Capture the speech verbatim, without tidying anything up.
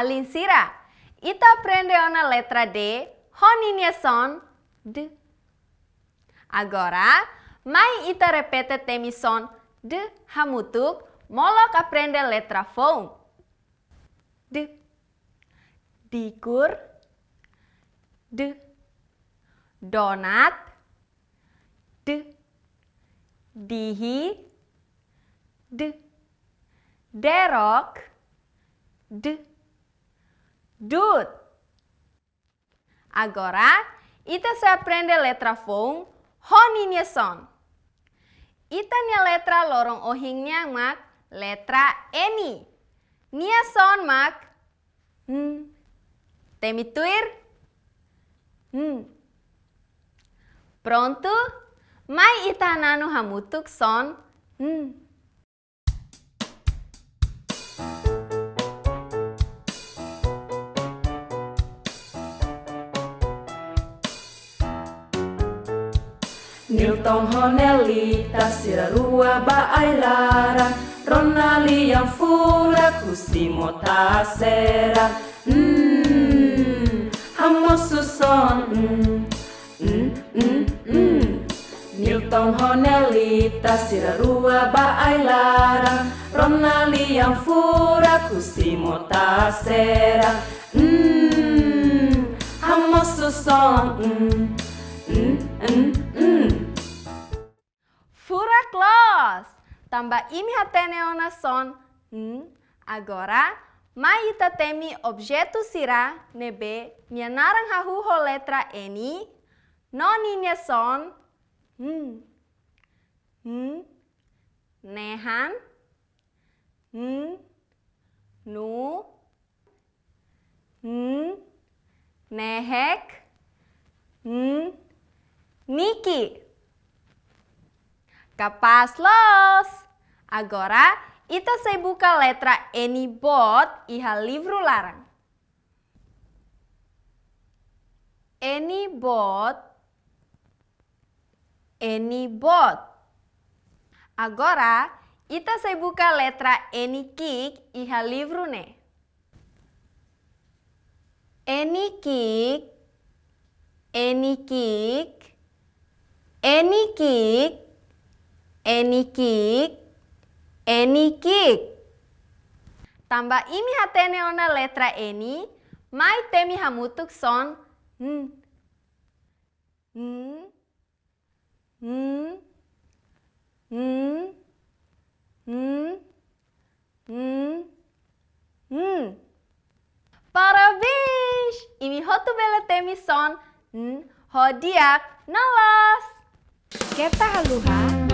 Alin sira, ita aprende ona letra D ho ninia son D. Agora, mai ita repete temi son D hamutuk, molok aprende letra foun. D. Dikur. D. Donat. D. Dihi. D. Derok. D. Dut. Agora, ita sei aprende letra foun ho ninia son. Ita-nia letra loron ohin nian mak letra N. Nia son mak N. Temi tuir? N. Prontu? Mai ita hananu hamutuk son N. Nilton ho Nelita sira rua ba ai-laran, rona lian furak husi mota sira. Mm, hamosu son, mm, mm, mm, mm. Nilton ho Nelita sira rua ba ai-laran, rona lian furak husi mota sira. Mm, hamosu son, mm, mm, mm, mm. Furak loos! Tanba imi hatene ona son N, agora mai ita temi objetu sira ne'ebé nia naran hahú ho letra N, no ninia son N. N, nehan. N, nu. N, nehek. N, niki. Kapás loos! Agora, ita sei buka letra N boot iha livru laran. N boot. N boot. Agora, ita sei buka letra N ki'ik iha livru ne'e. N ki'ik, N ki'ik, N ki'ik, N ki'ik, N ki'ik. Tanba imi hatene ona letra N, mai temi hamutuk son N. N, n, n, n, n, n. Parabéns! Imi hotu bele temi son N ho di'ak no loos. Keta haluha